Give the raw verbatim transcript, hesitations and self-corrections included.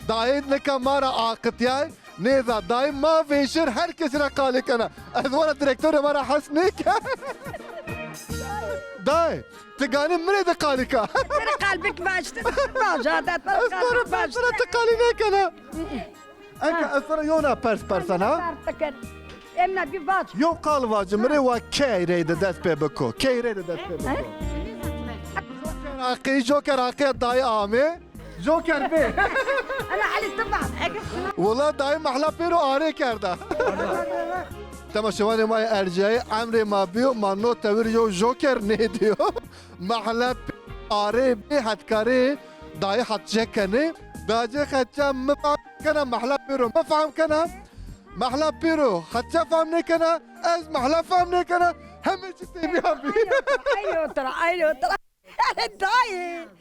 Dayê nika ma ra aqitiyay, nêza dayê ma vêşir her kesî ra qalî kena. Ez wara direktorê ma ra hes nêken. Dayê, ti ganî mi rê de qalî ka. Tira qalbik baştı. Bajadet. Ez to ra persena, ti qalî nêkena. Eke ez to ra yewna pers persena. Emna bir vac. Yew qal vacî, mi rê wa key reyde dest pê biko. Key reyde dest pê biko. Joker aqî, Joker aqî dayê amê. Joker bê. Ana Ali, tamam. Wela dayê mehla pêro arê kerda. Temaşevanê ma yê erciyayî, emrê ma bîyo, ma no tewir yew Joker nêdîyo. Mehla pê arê bê, hetkarê dayê Hatice kenê. Dayê Hatice mi fehm kena, mehla pêro mi fehm kena. Mehla pêro Hatice fehm nêkena, ez mehla fehm nêkena. Heme çî têbîya bî. Aynı otura, aynı otura. Dayê,